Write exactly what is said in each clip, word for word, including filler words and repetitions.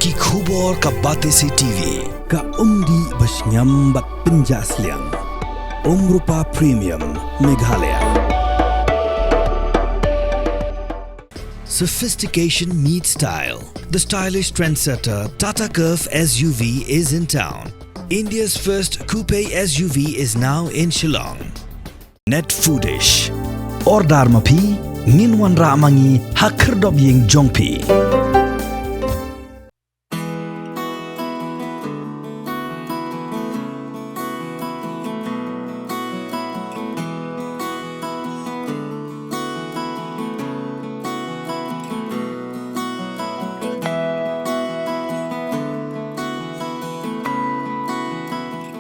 Ki khubor ka Batesi T V, ka umdih ba shngiam bad pynjah sliang. Umrupa Premium, Meghalaya. Sophistication meets style. The stylish trendsetter Tata Curvv S U V is in town. India's first coupe S U V is now in Shillong. Net Foodish. Order ma phi, ngin wanrah ma ngi ha khyrdop ïing jong phi.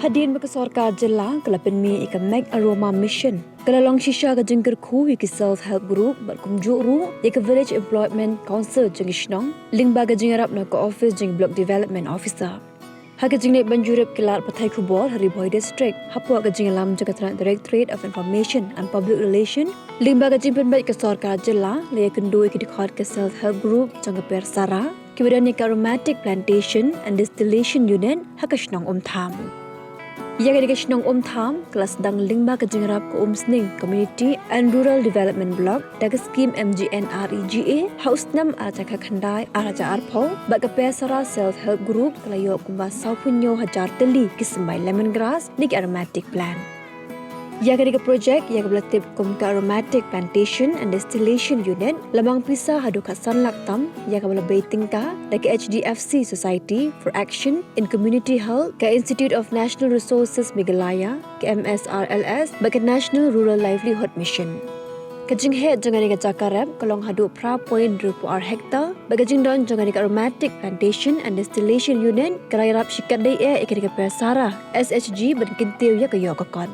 Hadien ba ka sorkar jylla ka la pynmih ïa ka Make Aroma Mission, ka la long shisha ka jingkyrkhu ïa ki Self Help Group bad kumjuh ruh ïa ka Village Employment Council jong ki shnong, lyngba ka jingïarap na ka office jong ki Block Development Officer. Ha ka jingleit ban jurip ki lad pathai khubor ha Ri Bhoi District, hapoh ka jingïalam jong ka tnat Directorate of Information and Public Relation, lyngba ka jingpynbeit ka sorkar jylla, la ïakynduh ïa ki dkhot ka Self Help Group jong ka Persara, kiba don ïa ka Aromatic Plantation and Distillation Unit ha ka shnong Umtham. Ïa kane ka shnong Umtham ka la sdang lyngba ka jingïarap ka Umsning Community and Rural Development Block da ka skim M G N R E G A ha u snem ar hajar khatkhyndai ar hajar arphew, bad ka Persara Self Help Group ka la ïoh kumba sawphew hynñiew hajar tylli ki symbai lemon grass ne ki aromatic plant. Ïa kane ka project, ïa kaba la tip kum ka Aromatic Plantation and Distillation Unit, la mang pisa haduh khatsan lak tam, ïa kaba la bei tyngka da ka H D F C Society for Action in Community Health, ka Institute of National Resources Meghalaya, ka M S R L S, bad ka National Rural Livelihood Mission. Ka jingheh jong kane ka jaka rep ka long haduh phra point hynriewphew ar hektar, bad ka jingdon jong kane ka Aromatic Plantation and Distillation Unit ka la ïarap shikatdei eh ïa kane ka Persara S H G ban kyntiew ïa ka ïoh ka kot.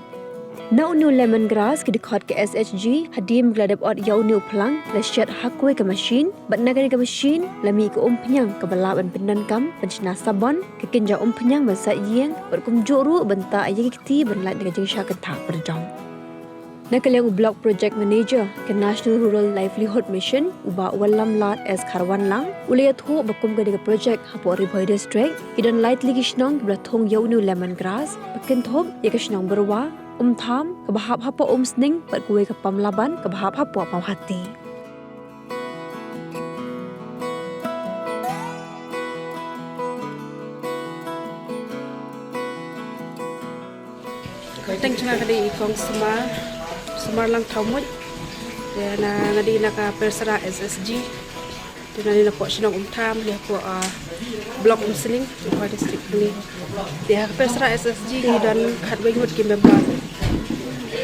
Na une u lemon grass, ki dkhot ka S H G, hadien ba ki la dep ot ïa une u phlang, la shet ha kawei ka machine, bad na kane ka machine la mih ka umphniang kaba lah ban pyndonkam ban shna sabon, ka kynja umphniang ban sait ïing, bad kumjuh ruh ban tah ïa ki kti ban lait na ka jingshah kynthah pyrjong. Na ka liang u Block Project Manager ka National Rural Livelihood Mission, u Bah Wallamlad S Kharwanlang, u la ïathuh ba kum kane ka project hapoh Ri Bhoi District, ki don lai tylli ki shnong kiba la thung ïa une u lemon grass, ba kynthup ïa ka shnong Byrwa, Umtham, kaba hap hapoh Umsning, bad kawei ka Pamlaban, kaba hap hapoh Mawhati. Kyrteng jong nga ka dei i Kong Sumar, Sumar Langthawmuit. Te nga, nga dei na ka Persara S S G. Te nga dei napoh shnong Umtham, dei hapoh, ah, Block Umsning, Ri Bhoi District hangne. Te ha ka Persara S S G ngi don khatwei ngut ki member.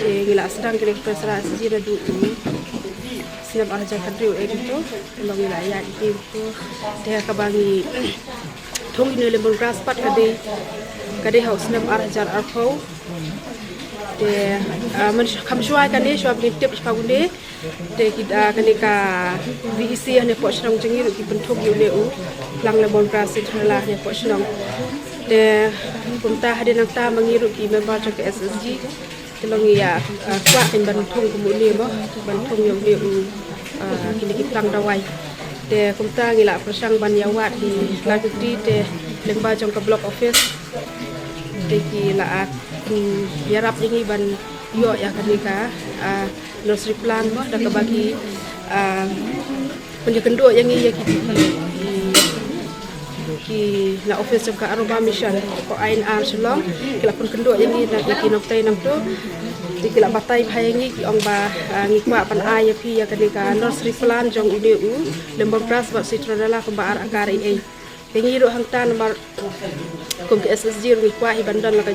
Te ngi la sdang kane ka Persara S S G naduh u snem ar hajar khathynriew eh kumto. Te long ngi la ïaid ïa ki kumto. Te kaba ngi thung ïa une u lemon grass pat ka dei, ka dei ha u snem ar hajar arphew. Te, ah, man sh-, kham shuwa kane, shuwa ba ngin tip shaphang une. Te ki, ah, kane ka V E C hangne hapoh shnong jong ngi ruh ki pynthung ïa une u phlang lemon grass Citronella hangne hapoh shnong. Te kumta hadien nangta ma ngi ruh ki member jong ka S S G, te long ngi ïa, ah, kwah kein ban thung kum une mo, ban thung ïa une u, ah, kine ki phlang dawai. Te kumta ngi la pyrshang ban ïa wad ki lad ki kti, te lyngba jong ka block office te ki la, ah, mm, ïarap ïa ngi ban ïoh ïa kane ka, ah, nursery plant mo, da kaba ki, ah, pynïakynduh ïa ngi ïa ki, ki, ki na office jong ka Aroma Mission, ka I N R Shillong, ki la pynkynduh ïa ngi na ki nongtei nongtuh. Te ki la batai bha ïa ngi, ki ong ba, ah, ngi kwah ban ai ïa phi ïa kane ka nursery plant jong une u lemon grass bad Citronella kumba ar aka ei ei. Te ngi ruh hangta namar kum ka S S G ruh ngi kwah hi ban don la ka,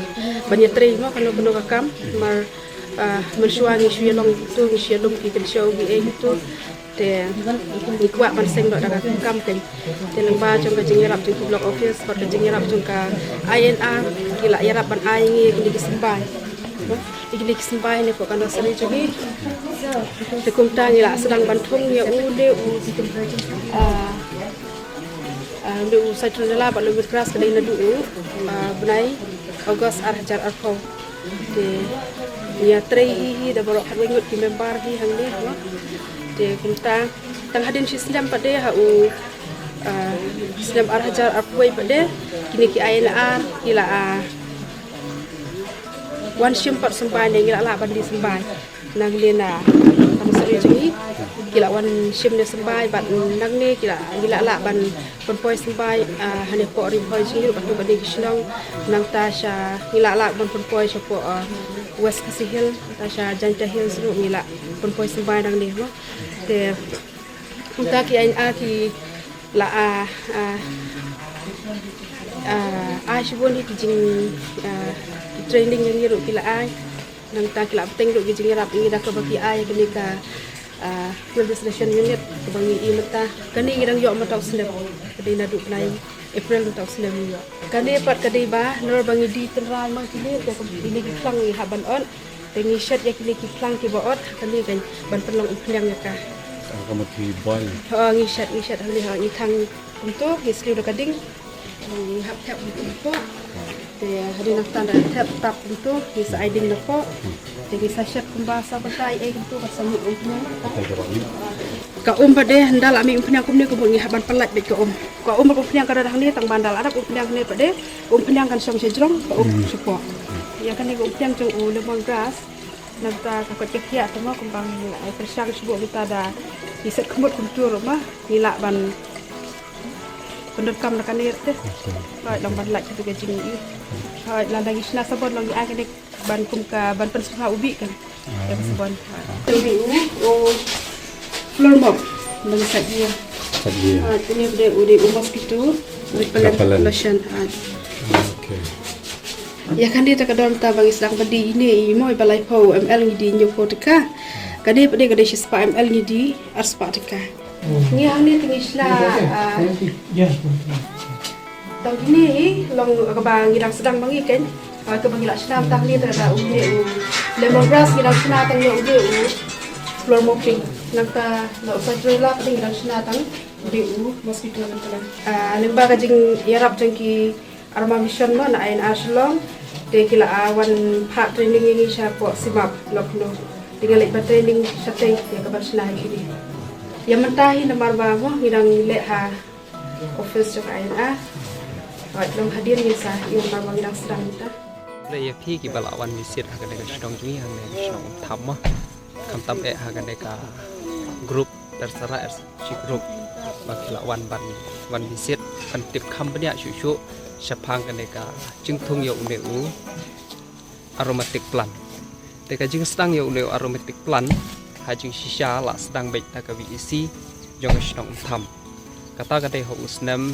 ban ïatrei mo kano kano ka kam, namar, ah, mynshuwa ngi shu ïalong tu, ngi shu ïalum ki kynshew ki ei tu. Te ngi kwah ban seng noh da ka kam kein. Te lyngba jong ka jingïarap jong ka block office bad ka jingïarap jong ka I N R, ki la ïarap ban ai ngi ïa kine ki symbai, ïa kine ki symbai ne ko ka nursery jong ngi. Te kumta ngi la sdang ban thung ïa une u, ah, ah, une u Citronella bad lemon grass ka dei naduh u, ah, bnai August ar hajar arphew. Te ngi ïatrei hi hi da baroh khatwei ngut ki member hi hangne mo. Te kumta tang hadien shi snem pat de ha u, Snem ar hajar arphew wei pat de, kine ki I N R ki la, ah, wan shim pat symbai ne ngi la lah ban die symbai. Nangne na Thamasari jong ngi ki la wan shim ne symbai bad nangne ki la, ngi la lah ban pynpoi symbai, ah, hane poh Ri Bhoi jong ngi ruh bad tu kane ki shnong. Nangta sha ngi la lah ban pynpoi sha poh, ah, West Khasi Hills, nangta sha Jaintia Hills ruh ngi la pynpoi symbai nangne mo. Te kumta ki I N R ki la, ah, ah, ah, ai shibun hi ki jing, ah, ki training ïa ngi ruh ki la ai. Nangta ki la bteng ruh ki jingïarap ïa ngi da kaba ki ai kane ka, ah, Field Restoration Unit kaba ngi i mynta. Kane ngi dang ïoh mynta u snem. Ka dei naduh bnai April mynta u snem ngi ïoh. Kane pat ka dei ba nalor ba ngi die tynrai ma kine te kine ki phlang ngi hap ban ot. Te ngi shet ïa kine ki phlang kiba ot, kane kan ban pynlong umphniang ïa ka. Ka mut ki boil. Ho, ngi shet, ngi shet hangne ho, ngi thang kumto, ngi sliew da ka ding. Ngi hap thep kumto. Te hadien nangta da thep tap kumto, ngi sa ai ding napoh. Te ngi sa shet kumba sa bynta ei ei kumto, ka sa mih umphniang. Ka um pat de, ynda la mih umphniang kumne kumne ngi hap ban pyllait beit ka um. Ka um ka umphniang ka dang hangne, tang ba ynda la dep umphniang hangne pat de, ka umphniang kan shong sha jrong, ka um shapoh. Ïa kane ka umphniang jong u lemon grass, nangta ka kot ka khiah te mo kumba ngi la ai pyrshang shuh bad kita da ngi set khmut kumto ruh ma ngi lah ban pyndonkam na kane te. Hooid, long ban lait katu ka jingïohi. Hooid, lada ngi shna sabon long ngi ai kane ban kum ka ban pynsngewbha u bih kan. Ïa ka sabon. Hooid. Te u, u floor mop. Ban sait ïa. Sait ïa. Hooid, kane u dei u dei u mosquito repellent lotion. Hooid. Okay. Ïa kane te ka don ta ba ngi sdang ban die ine i mo i ba laiphew M L ngi die hynñiewphew tyngka. Kane pat de ka dei shispah M L ngi die arspah tyngka. Ngi hangne te ngi shna, ah, tang kine hi long kaba ngi dang sdang ma ngi ken. Ah, kaba ngi la shna tang ne te da u ne u lemon grass ngi dang shna tang ne u ne u floor mopping. Nangta na u Cinderella pat de ngi dang shna tang u ne u mosquito repellent. Ah, lyngba ka jingïarap jong ki Aroma Mission mo na I N R Shillong. Te ki la, ah, wan phah training ïa ngi shapoh Simap Lucknow. Te nga leit ban training shatei ïa ka ban shna ïa kine. Ïa mynta hi namar ba mo ngi dang leh ha office jong I N R. Hooid, long hadien ngin sa ïa namar ba ngi dang sdang mynta. Leh ïa phi kiba la wan visit ha kane ka shnong jong ngi, ha kane ka shnong Umtham mo. Khamtam eh ha kane ka group Tarsara R C G group ba ki la wan ban, wan visit ban tip kham bniah shuh shuh shaphang kane ka jingthung ïa une u aromatic plant. Te ka jingsdang ïa une u aromatic plant ha jingshisha la sdang beit da ka V A C jong ka shnong Umtham. Kata ka dei ha u snem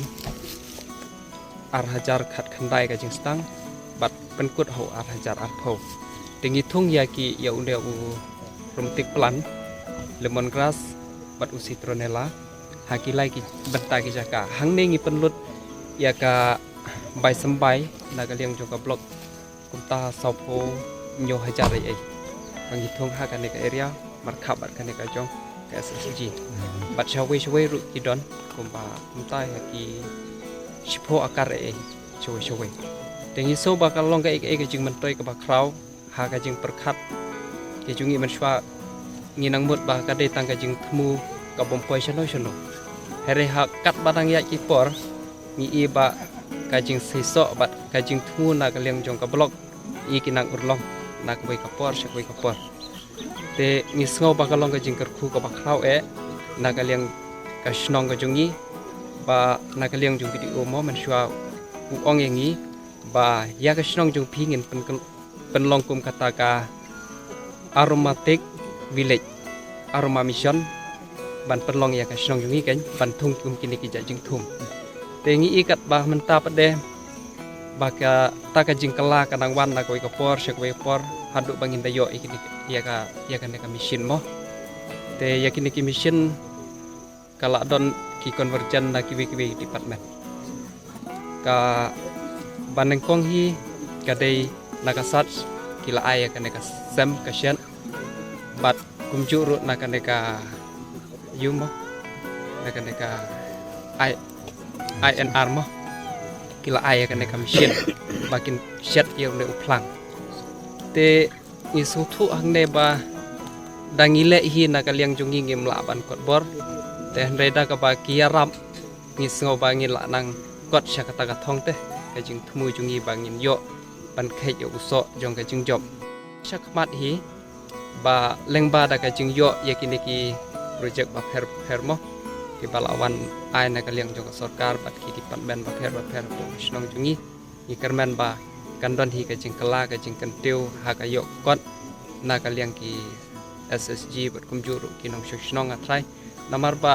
ar hajar khatkhyndai ka jingsdang bad pynkut ha u ar hajar arphew. Te ngi thung ïa ki ïa une u aromatic plant, lemon grass bad u citronella ha ki lai ki bynta ki jaka. Hangne ngi pynlut ïa ka bai symbai na ka liang jong ka block kumta sawphew hynñiew hajar ei ei. Ba ngi thung ha kane ka area markhap bad kane ka jong ka S S G. Bad shawei shawei ruh ki don kumba kumta ïa ki shiphew akar ei ei shawei shawei. Te ngi sngew ba ka long kaei kaei ka jingmyntoi kaba khraw ha ka jingpyrkhat ka jong ngi mynshuwa ngi nang mut ba ka dei tang ka jingthmu ka bym poi shano shano. Hynrei ha katba dang ïaid ki por ngi i ba ka jingseisoh bad ka jingthmu na ka liang jong ka block i ki nang urlong na kawei ka por sha kawei ka por. Te ngi sngew ba ka long ka jingkyrkhu kaba khraw eh na ka liang ka shnong ka jong ngi ba na ka liang jong B D O mo mynshuwa u ong ïa ngi ba ïa ka shnong jong phi ngin pyn pynlong kum kata ka aromatic village, aroma mission ban pynlong ïa ka shnong jong ngi kan ban thung kum kine ki jait jingthung. Te ngi i katba mynta pat de ba kata ka jingkylla ka nang wan na kawei ka por sha kawei ka por haduh ba ngin da ïoh ïa kine ïa ka ïa kane ka machine mo. Te ïa kine ki machine ka la don ki convergent na kiwei kiwei department. Kaba nyngkong hi ka dei na ka sach ki la ai ïa kane ka sem ka shet bad kumjuh ruh na kane ka ïu mo na kane ka I, I N R mo ki la ai ïa kane ka machine ba kin shet ïa une u phlang. Te ngi sngewthuh hangne ba da ngi leh hi na ka liang jong ngi ngim lah ban kot bor. Te hynrei da kaba ki ïarap Ngi sngew ba ngin lah nang kot sha kata ka thong te, ka jingthmu jong ngi ba ngin ïoh ban kheit ïa u soh jong ka jingjop. Sha khmat hi ba lyngba da ka jingïoh ïa kine ki projek bapher bapher mo, kiba la wan ai na ka liang jong ka sorkar bad ki department bapher bapher hapoh ka shnong jong ngi. Ngi kyrmen ba kan don hi ka jingkylla, ka jingkyntiew ha ka ïoh kot na ka liang ki S H G bad kumjuh ruh ki nongshong shnong, nga trai. Namar ba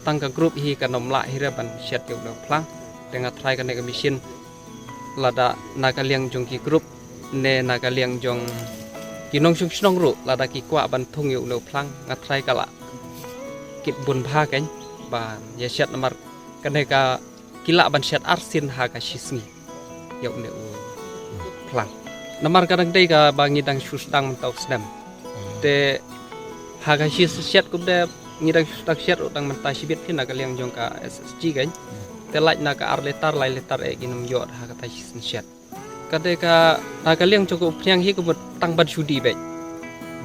tang ka group hi kan ym lah hi re ban shet ïa une u phlang. Te nga trai kane ka machine, lada na ka liang jong ki group ne na ka liang jong ki nongshong shnong ruh, lada ki kwah ban thung ïa une u phlang, nga trai ka lah kit bun bha kein ban ïa shet, namar kane ka ki lah ban shet arsien ha ka shisngi ïa une u phlang. Namar ka dang dei kaba ngi dang shu sdang mynta u snem. Te ha ka shi shet kumne ngi dang shu sdang shet ruh tang mynta shibit phin na ka liang jong ka S S G kein. Te lait na ka ar litar, lai litar eh ngin ym ïoh ha kata shi shet. Ka dei ka, na ka liang jong ka umphniang hi ka mut tang ban shu die beit.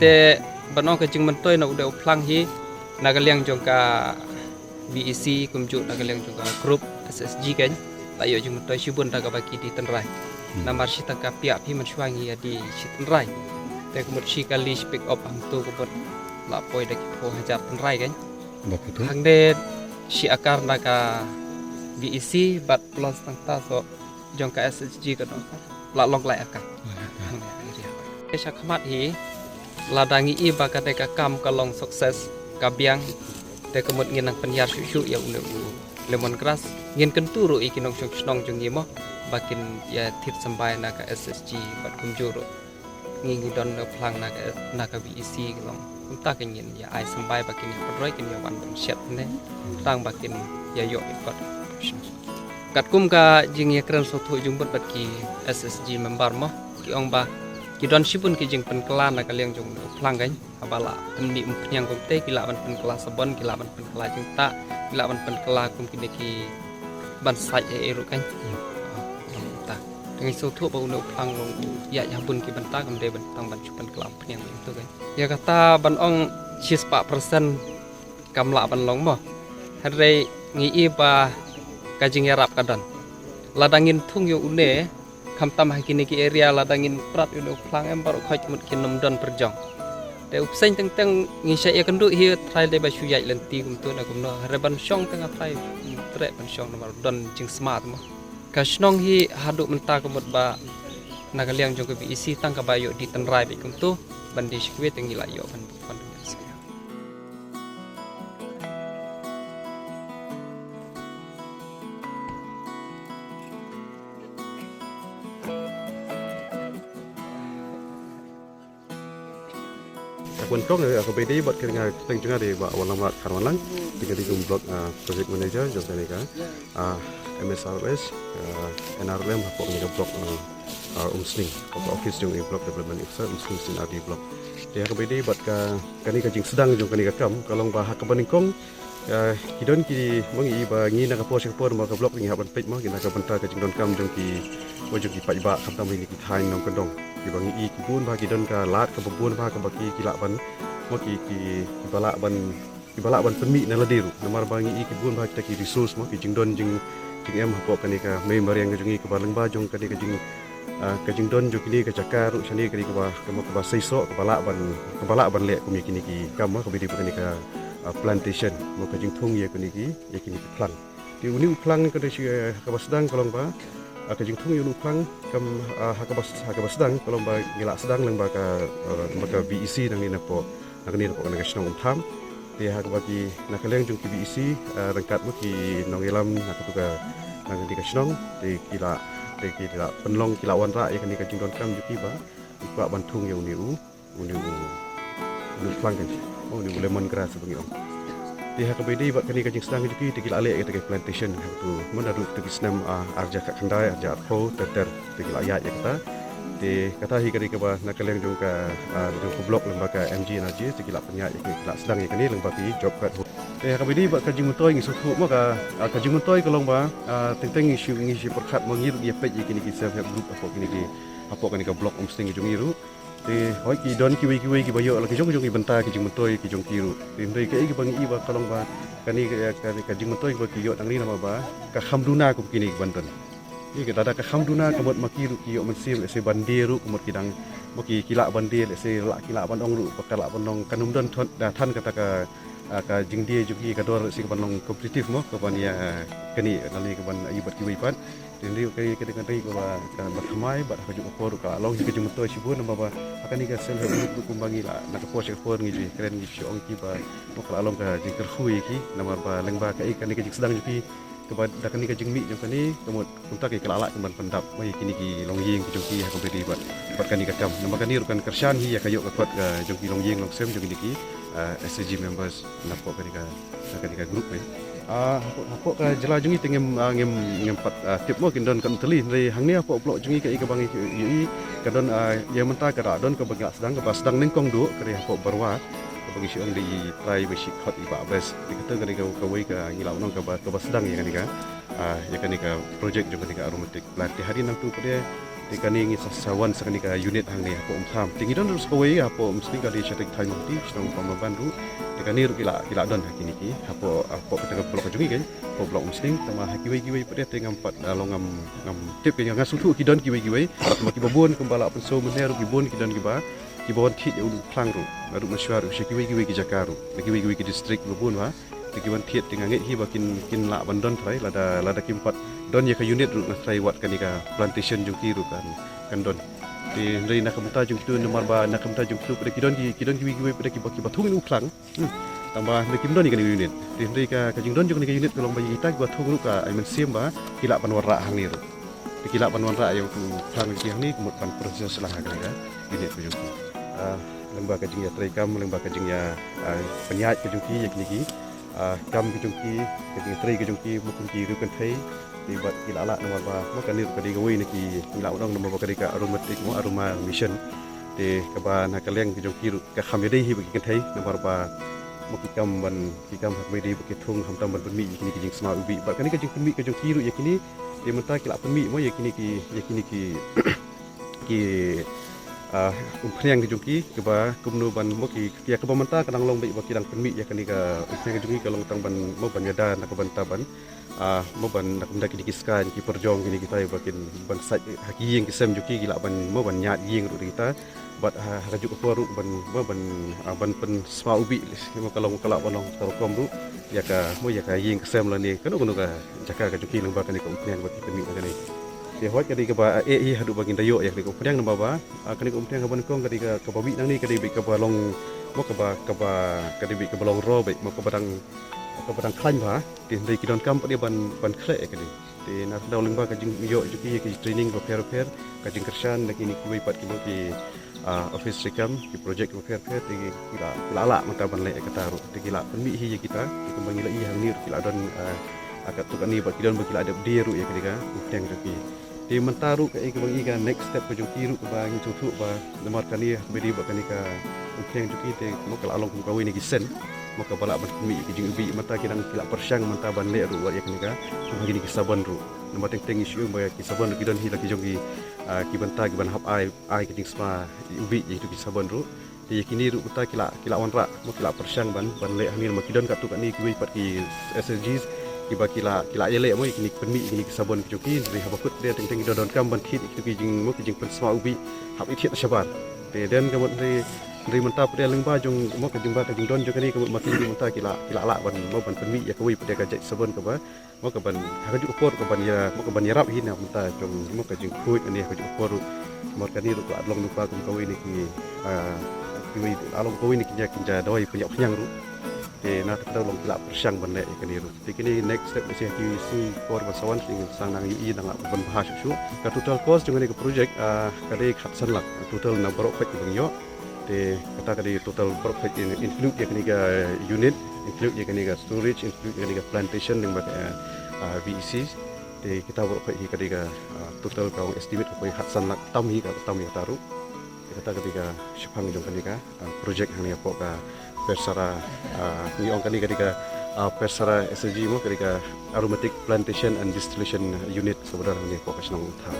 Te ban ong ka jingmyntoi na une u phlang hi na ka liang jong ka V E C kumjuh na ka liang jong ka group S S G kein, la ïoh jingmyntoi shibun da kaba ki die tynrai. Namar shi tang ka piah phi mynshuwa ngi ïa die shi tynrai. Te ka mut shi kali shi pick up hangto ka mut la poi da ki phew hajar tynrai kein. Hangne shi akar na ka V E C bad plus tang ta soh jong ka S H G ka dong ka la long lai akar. Sha khmat hi lada ngi i ba kane ka kam ka long success, ka biang, te ka mut ngin nang pynïar shuh shuh ïa une u lemon grass. Ngin kyntu ruh ïa ki nongshong shnong jong ngi mo ba kin ïa thied symbai na ka S H G bad kumjuh ruh ngi ngi don na phlang na ka, na ka V E C ka long. Kumta ka ngin ïa ai symbai ba kin ïa pynroi, kin ïa wan ban shet ne tang ba kin ïa ïoh ïa kot. Katkum ka jingïakren sngewthuh jong bad bad ki S S G member mo, ki ong ba ki don shibun ki jingpynkylla na ka liang jong u phlang kein, haba la pynmih umphniang kumte ki lah ban pynkylla sabon, ki lah ban pynkylla jingtah, ki lah ban pynkylla kum kine ki ban sait eh ruh kein. Ta ngi sngewthuh ba une u phlang long ïa ïa bun ki bynta, kam dei ban tang ban shu pynkylla umphniang kumto kein. Ïa kata ban ong shispah persen kam lah ban long mo. Hynrei ngi i ba ka jingïarap ka don. Lada ngin thung ïa une, khamtam ha kine ki area, lada ngin prat ïa une u phlang em baroh khoit mut kin ym don pyrjong. Te u bseiñ teng teng ngi sha ïakynduh hi, trai dei ba shu ïaid lynti kumto ne kumno. Hynrei ban shong teng trai treh ban shong namar don jingsma mo. Ka shnong hi haduh mynta ka mut ba na ka liang jong ka V E C tang kaba ïoh die tynrai beit kumto, ban die shi kawei te ngi la ïoh ban ban. Ka nyngkong, eh, kaba ïadei bad kane ka kyrteng jong nga dei Bah Wanlamrat Kharwanlang. Te nga dei kum block, ah, project manager jong kane ka, ah, M S R S, ah, N R L M hapoh kane ka block, ah, ah, Umsning. Hapoh ka office jong i block development officer Umsning C and R D block. Te kaba ïadei bad ka, kane ka jingsdang jong kane ka kam ka long ba ha kaba nyngkong, ah, ki don ki, ma ngi i ba ngi na ka por sha ka por ma ka block ngi hap ban peit ma ngi na ka bynta ka jingdonkam jong ki, jong ki paidbah khamtam ïa ki thaiñ nongkyndong. Ki ba ngi i ki bun ba ki don ka lad kaba bun ba kaba ki, ki lah ban, ma ki, ki, ki ba lah ban, ki ba lah ban pynmih na lade ruh. Namar ba ngi i ki bun ba kita ki resource ma ki jingdon jing, jingem hapoh kane ka mei mariang ka jong ngi kaba lyngba jong kane ka jing, ah, ka jingdon jong kine ka jaka ruh shane kane kaba, kaba, kaba seisoh, kaba lah ban, kaba lah ban leh kum ïa kine ki kam ma kaba ïadei bad kane ka, ah, plantation, ma ka jingthung ïa kine ki, ïa kine ki phlang. Te une u phlang ka dei shi, eh, kaba sdang ka long ba, ah, ka jingthung ïa une u phlang kam, ah, ha kaba, ha kaba sdang ka long ba ngi la sdang lyngba ka, eh, lyngba ka V E C nangne napoh, nangne napoh kane ka shnong Umtham. Te ha kaba ki na ka liang jong ki V E C, eh, ryngkat ma ki nongïalam na katu ka, na kane ka shnong, te ki la, te ki la pynlong, ki la wanrah ïa kane ka jingdonkam jong ki ba ki kwah ban thung ïa une u, une u, une u phlang kan, une u lemon grass ba ngi ong. Te ha kaba ïadei bad kane ka jingsdang jong ki te ki la leh ïa kata ka plantation ha katu, mynta ruh katu ki snem, ah, arhajar khatkhyndai, arhajar arphew ter ter. Te ki la ïaid ïa kata. Te kata hi ka dei kaba na ka liang jong ka, ah, jong ka block lyngba ka M G N R G te ki la pynïaid ïa kane, ki la sdang ïa kane lyngba ki job card holder. Te ha kaba ïadei bad ka jingmyntoi ngi sngewthuh ma ka, ah, ka jingmyntoi ka long ba, ah, teng teng ngi shu, ngi shu pyrkhat ma ngi ruh ïa peit ïa kine ki self help group hapoh kine ki, hapoh kane ka block Umsning jong ngi ruh. Te hoi ki don kiwei kiwei kiba ïoh la ki jong jong ki bynta ki jingmyntoi ki jong ki ruh. Te hynrei kaei kaba ngi i ba ka long ba kane ka, ka, ka jingmyntoi ba ki ïoh nangne namar ba ka kham duna kum kine ki ban don. Ïa ka lada ka kham duna ka mut ma ki ruh ki ïoh mynsiem lehse ban die ruh ka mut ki dang ma ki ki lah ban die lehse lah ki lah ban ong ruh ba ka lah ban ong kan ym don than, da than kata ka, ah, ka jingdie jong ki ka dor lehse ka ban long competitive mo ka ban ïa kane lane ka ban ïa bad kiwei pat. Te hynrei ka, ka, ka, ka, ka ba, ka ba thymmai bad ha kajuh ka por ka long hi ka jingmyntoi shibun namar ba ha kane ka self help group ruh kumba ngi la na ka por sha ka por ngi ju kren ngi shu ong ki ba mo ka la long ka jingkyrkhu ïa ki namar ba lyngba kaei kane ka jingsdang jong ki kaba da kane ka jingmih jong kane ka mut kumta ki ka la lah ki ban pyndap mo ïa kine ki longïing ki jong ki ha ka bynta bad bad kane ka kam namar kane ruh kan kyrshan hi ïa ka ïoh ka kot ka jong ki longïing longsem jong kine ki, ah, S H G members napoh kane ka, kane ka group ne. Ah, hapoh, hapoh ka jylla jong ngi te ngim, ah, ngim, ngim pat, ah, tip mo kin don katno tylli hynrei hangne hapoh block jong ngi kaei kaba ngi ïohi ka don, ah, ïa mynta ka da don kaba ngi la sdang kaba sdang nyngkong duh ka dei hapoh Barwa kaba ngi shu ong dei i trai ba shi khot i Bah Best. Te kata ka dei ka, kawei ka ngi la ong kaba, kaba sdang ïa kane ka, ah, ïa kane ka project jong kane ka aromatic plant. Te hadien nangtu pat de te kane ngi sa, sa wan sa kane ka unit hangne hapoh Umtham. Te ngi don ruh sa kawei hapoh Umsning ka dei shatei thaiñ Mawhati shnong Pamlaban ruh. Te kane ruh ki la, ki la don ha kine ki hapoh, hapoh kata ka block jong ngi kan hapoh block Umsning. Tangba ha kiwei kiwei pat de te ngam pat, ah, long ngam, ngam tip kan nga sngewthuh ki don kiwei kiwei. Tangba kiba bun kumba la pynsngew mynne ruh ki bun ki don kiba kiba wan thied ïa u phlang ruh naduh mynshuwa ruh sha kiwei kiwei ki jaka ruh na kiwei kiwei ki district kiba bun ba te ki wan thied te nga ngeit hi ba kin, kin lah ban don trai lada, lada kim pat don ïa ka unit ruh nga trai wat kane ka plantation jong ki ruh kan, kan don. Te hynrei na ka bynta jong kitu namar ba na ka bynta jong kitu pat de ki don ki, ki don kiwei kiwei pat de kiba, kiba thung ïa u phlang. Hmm. Tangba hynrei kim don ïa kane ka unit. Te hynrei ka, ka jingdon jong kane ka unit ka long ba ïa kita kiba thung ruh ka ai mynsiem ba ki lah ban wanrah hangne ruh. Te ki lah ban wanrah ïa u phlang jong ki hangne ka mut ban process lang ha kane ka unit ka jong ki. Ah, lyngba ka jingïatreikam, lyngba ka jingïa, ah, pynïaid ka jong ki ïa kine ki, ah, kam ka jong ki, ka jingïatrei ka jong ki, mo kum ki riew kynthei. Te bad ki la lah namar ba mo kane ruh ka dei kawei na ki, ngi lah ban ong namar ba ka dei ka aromatic mo aroma mission. Te kaba na ka liang ka jong ki ruh ka kham ïadei hi bad ki kynthei namar ba mo ki kam ban, ki kam ha kaba ïadei bad ki thung khamtam ban pynmih ïa kine ki jingsma ubi. Bad kane ka jingpynmih ka jong ki ruh ïa kine te mynta ki la pynmih mo ïa kine ki, ïa kine ki, ki, ah, umphniang ka jong ki kaba kumno ban mo ki, ïa kaba mynta ka dang long beit ba ki dang pynmih ïa kane ka umphniang ka jong ki ka long tang ban mo ban ïada na ka bynta ban, ah, mo ban na ka bynta kine ki skaiñ ki pyrjong kine kita ba kin ban sait ha ki ïing ki sem jong ki ki lah ban mo ban ñiad ïing ruh da kita. Bad ha, ha kajuh ka por ruh ban, ban, ban, ah, ban pynsma ubi mo ka long ka lah ban long ka rukom ruh ïa ka mo ïa ka ïing ka sem lane kano kano ka jaka ka jong ki lyngba kane ka umphniang ba ki pynmih na kane. Te hooid ka dei kaba eh hi haduh ba ngin da ïoh ïa kane ka umphniang namar ba, ah, kane ka umphniang kaba nyngkong ka dei ka, kaba mih nangne ka dei beit kaba long mo kaba, kaba ka dei beit kaba long raw beit mo kaba dang, kaba dang khlaiñ bha. Te hynrei ki donkam pat de ban, ban khleh ïa kane. Te na ka daw lyngba ka jingïoh jong ki ïa ki training bapher bapher ka jingkyrshan na kine kiwei pat ki mo ki, ah, office treikam ki project bapher bapher te ki la, ki la lah mynta ban leh ïa kata ruh te ki la pynmih hi ïa kita. Te kumba ngi la ïohi hangne ruh ki la don, ah, ah, katto katne bad ki don ba ki la dep die ruh ïa kane ka umphniang jong ki. Te mynta ruh kaei kaba ngi i ka next step ka jong ki ruh kaba ngi sngewthuh ba namar kane ba dei ba kane ka umphniang jong ki te mo ka la long kum kawei na ki sen mo kaba lah ban pynmih ïa ki jingubi mynta ki dang ki la pyrshang mynta ban leh ruh wat ïa kane ka kum ha kine ki sabon ruh. Namar teng teng ngi shu ïohi ba ki sabon ruh ki don hi la ki jong ki, ah, ki bynta ki ban hap ai, ai ki jingsma ubi ïa kitu ki sabon ruh. Te ïa kine ruh mynta ki la, ki la wanrah mo ki la pyrshang ban, ban leh hangne namar ki don katto katne kiwei pat ki S H Gs kiba ki la, ki la ïaleh mo ïa kine ki pynmih ïa kine ki sabon ki jong ki. Hynrei haba kut de teng teng ki don donkam ban thied ïa kitu ki jing mo ki jingpynsma ubi hap ïa thied shabar. Te den ka mut hynrei, hynrei mynta pat de lyngba jong mo ka jingba ka jingdon jong kane ka mut ma kine mynta ki la, ki la lah ban mo ban pynmih ïa kawei pat de ka jait sabon kaba mo ka ban ha kajuh ka por ka ban ïa, mo ka ban ïarap hi na mynta jong mo ka jingkhuid ne ha kajuh ka por ruh. Mo kane ruh ka la long lypa kum kawei na ki, ah, kiwei la long kawei na ki jaka, ki jaka dawai pynïap pynïang ruh. Te na kata ka daw long ki la pyrshang ban leh ïa kane ruh. Te kine next step lehse ha ki sngi por ba sa wan te ngin sa nang ïohi nang lah ban bha shuh shuh. Ka total cost jong kane ka project, ah, ka dei khatsan lak total na baroh khoit kaba ngi ïoh. Te kata ka dei total baroh khoit in-, include ïa kane ka unit, include ïa kane ka storage, include ïa kane ka plantation lyngba ka, ah, V E Cs. Te kita baroh khoit hi ka dei ka, ah, total ka ong estimate ka poi khatsan lak tam hi ka tam ïa kata ruh. Te kata ka dei ka shipang jong kane ka, ah, project hangne hapoh ka Persara, ah, ngi ong kane ka dei ka, ah, Persara S H G mo ka dei ka Aromatic Plantation and Distillation Unit kaba don hangne hapoh ka shnong Umtham.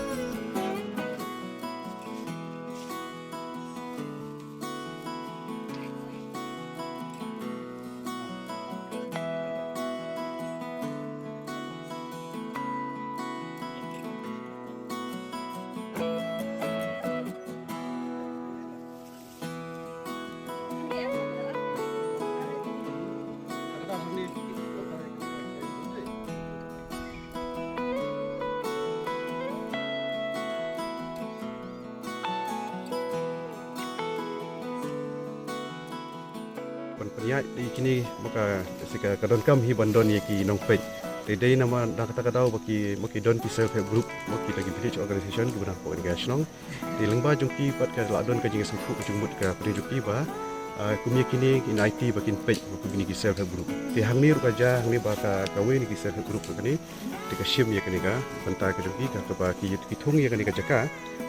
Pynïaid ïa kine, ma ka, si ka, ka donkam hi ban don ïa ki nongpeit. Te dei namar na kata ka daw ba ki, ma ki don ki self help group, ma kita ki village organization kiba na pdeng ka shnong. Te lyngba jong ki pat ka la don ka jingsngewthuh ka jingmut ka pdeng jong ki ba, ah, kum ïa kine ki nongpeit ba kin peit ba kum kine ki self help group. Te hangne ruh ka jia hangne ba ka, kawei na ki self help group kane te ka shim ïa kane ka bynta ka jong ki, ka, kaba ki, ki thung ïa kane ka jaka,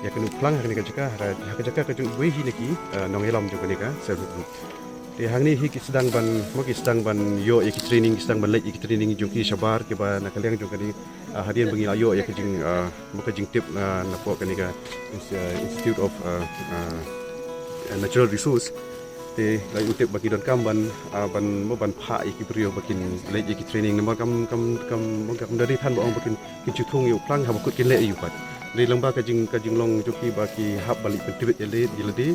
ïa kane u phlang ha kane ka jaka, ha, ha ka jaka ka jong iwei hi na ki, ah, nongïalam jong kane ka self help group. Te hangne hi ki sdang ban, ma ki sdang ban ïoh ïa ki training, ki sdang ban leit ïa ki training jong ki shabar kiba na ka liang jong kane, ah, hadien ba ngi la ïoh ïa ka jing, ah, ma ka jingtip, ah, napoh kane ka ins-, ah, Institute of, ah, ah, Natural Resource. Te la ïoh tip ba ki donkam ban, ah, ban, mo ban phah ïa ki briew ba kin leit ïa ki training namar kam, kam, kam, kam da dei than ba ong ba kin, kin shu thung ïa u phlang haba kut kin leh ïa u pat. Dei lyngba ka jing, ka jinglong jong ki ba ki hap ban leit pyntbit ïa lade, ïa lade.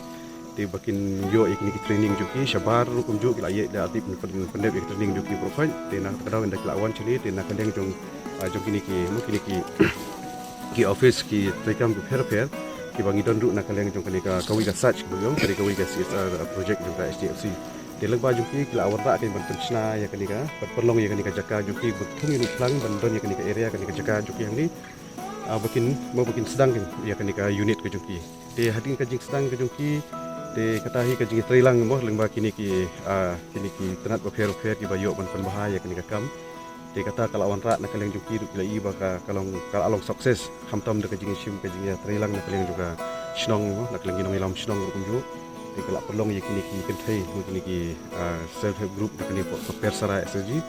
Te ba kin ïoh ïa kine ki training jong ki shabar ruh kumjuh ki la ïeh da tip pyn, pyndep ïa ki training jong ki baroh khoit. Te na ka daw ynda ki la wan shane te na ka liang jong, ah, jong kine ki, mo kine ki ki office ki treikam ki pher pher kiba ngi don ruh na ka liang jong kane ka, kawei ka SACH kaba ngi ong, kane kawei ka C S R project jong ka H D F C. Te lyngba jong ki ki la wanrah kein ban pynshna ïa kane ka, ban pynlong ïa kane ka jaka jong ki, ban thung ïa u phlang ban don ïa kane ka area, kane ka jaka jong ki hangne. Ah, ba kin, mo ba kin sdang kein ïa kane ka unit ka jong ki. Te hadien ka jingsdang ka jong ki, te kata hi ka jingtreilang mo lyngba kine ki, ah, kine ki tnat bapher bapher kiba ïoh ban pynbha ïa kane ka kam. Te kata ka la wanrah na ka liang jong ki ruh ki la ïohi ba ka, ka long, ka la long success. Khamtam da ka jingshim ka jingïatreilang na ka liang jong ka shnong mo, na ka liang ki nongïalam shnong ruh kumjuh. Te ka la pynlong ïa kine ki kynthei mo, kine ki, ah, self help group na kane ka Persarai S H G.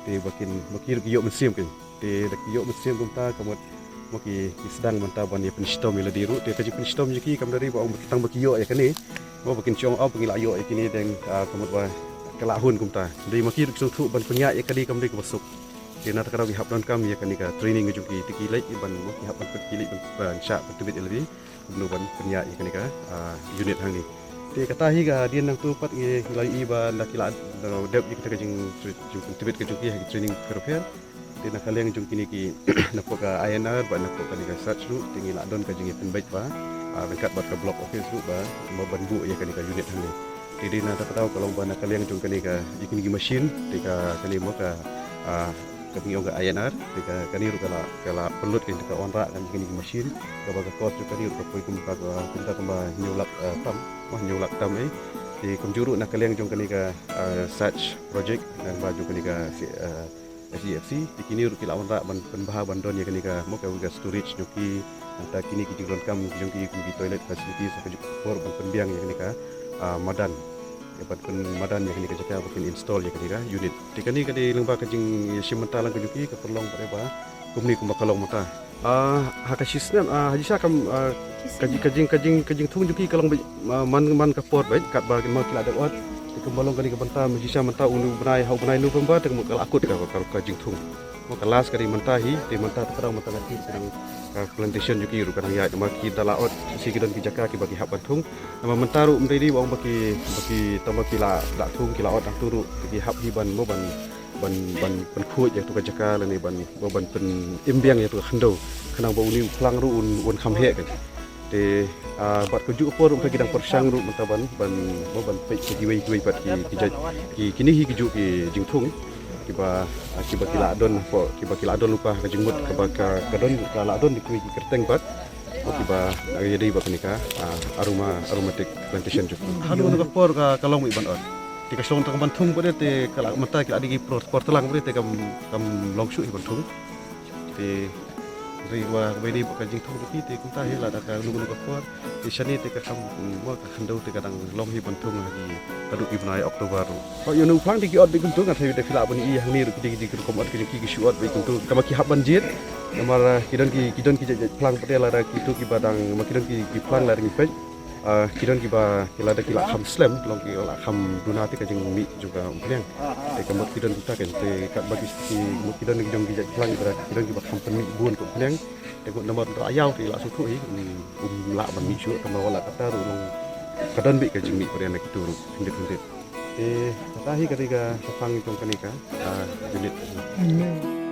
Te ba kin, ba ki ruh ki ïoh mynsiem kein. Te da ki ïoh mynsiem kumta ka mut mo ki, ki sdang mynta ban ïa pynshitom ïa lade ruh. Te ka jingpynshitom jong ki kam da dei ba ong ba tang ba ki ïoh ïa kane. Mo ba kin shong, oh, ba ngi la ïoh ïa kine dang, ah, ka mut ba ka la hun kumta. Dei ma ki ruh ki sngewthuh ban pynïaid ïa kane kam dei kaba suk. Te na kata ka daw ki hap donkam ïa kane ka training ka jong ki, te ki leit ban, mo ki hap ban pyn, ki leit ban, ban shah pyntbit ïa lade. Kumno ban pynïaid ïa kane ka, ah, unit hangne. Te kata hi ka hadien nangta pat ngi la ïohi ba ynda ki la, ah, dep ïa kata ka jing, jingpyntbit ka jong ki ha ki training pher pher. Te na ka liang jong kine ki napoh ka I N R bad napoh kane ka SACH ruh te ngi la don ka jingïapynbeit ba, ah, ryngkat bad ka block office ruh ba, ba ban buh ïa kane ka unit hangne. Te dei na kata ka daw ka long ba na ka liang jong kane ka, ïa kine ki machine, te ka, kane mo ka, ah, kaba ngi ong ka I N R, te ka, kane ruh ka la, ka la pynlut kein, te ka wanrah kein ïa kine ki machine, kaba ka cost jong kane ruh ka poi kum ka, ka, kum ka, kumba hynñiew lak, ah, tam, mo hynñiew lak tam eh. Te kumjuh ruh na ka liang jong kane ka, ah, SACH project, na ka liang jong kane ka, si, ah, H D F C, te kine ruh ki la wanrah ban pynbha ban don ïa kane ka, mo kawei ka storage jong ki, nangta kine ki jingdonkam jong ki kum ki toilet facilities, ha kajuh ka por ban pynbiang ïa kane ka, ah, madan. Ïa ban pynmadan ïa kane ka jaka ba kin install ïa kane ka unit. Te kane ka dei lyngba ka jingïashim bynta lang ka jong ki, ka pynlong pat ïa ba kumne kumba ka long mynta. Ah, ha ka shisnem, ah, ha shisha kam, ah, ka ji-, ka jing, ka jing, ka jingthung jong ki ka long beit, ah, man, man ka por beit, katba ma ki la dep ot. Te kumba long kane ka bynta, ma shisha mynta une u bnai, ha u bnai November, te kumba ka la kut ka, ka, ka jingthung. Mo ka last ka dei mynta hi, te mynta te ka dang mynta nga tip ka dang ka plantation jong ki ruh ka dang ïaid, namar ki da la ot, shi ki don ki jaka kiba ki hap ban thung. Namar mynta ruh ym dei dei ba ong ba ki, ba ki tang ba ki la, la thung ki la ot dang thung ruh, ki hap hi ban mo ban ban, ban pynkhuid ïa tu ka jaka lane ban, ban, ban pynim biang ïa tu ka khyndew. Khnang ba une u phlang ruh un, un kham heh kein. Te, ah, bad kajuh ka por ruh ki dang pyrshang ruh mynta ban, ban, ban, ban peit kiwei kiwei pat ki, ki jait, ki, kine hi kijuh ki jingthung. Kiba, ah, kiba ki la don, kiba ki la don lypa ha ka jingmut, kaba ka, ka don, ka la don kiwei ki kyrteng pat. Kiba, ah, ïadei bad kane ka, ah, aroma, aromatic plantation jong ki. Haduh kane ka por ka, ka long beit ban ot. Te ka shlong tang ban thung pat te ka la mynta ki la dei ki por, por tlang pat te kam, kam long shuh hi ban thung. Te ri wa bai dei bad ka jingthung jong ki te kumta hi lada ka long kane ka por. Te shane te ka kham, mm, wa ka khyndew te ka dang long hi ban thung ha ki haduh ki bnai October ruh. Hooid, ïa une u phlang te ki ot beit kumto, nga tharai te phi lah ban i hangne ruh ki dei ki dei ki rukom ot ki jong ki, ki shu ot beit kumto. Tang ba ki hap ban jied. Namar, eh, ki don ki, ki don ki jait jait phlang pat te lada kito kiba dang, ma ki don ki, ki phlang lada ngi peit. Eh, ki don kiba, ki lada ki la kham slem, long ki la kham duna te ka jingmih jong ka umphniang. Te ka mut ki don kita kein, te katba ki, ki mut ki don ki jong ki jait phlang kiba, ki don kiba kham pynmih bun ka umphniang. Te ka mut namar ïaw te la sngewthuh hi, um, um lah ban mih shuh, tang ba wat la katta ruh long ka don beit ka jingmih pat te na kito ruh, khyndiat khyndiat. Te kata hi ka dei ka shaphang jong kane ka, ah, unit.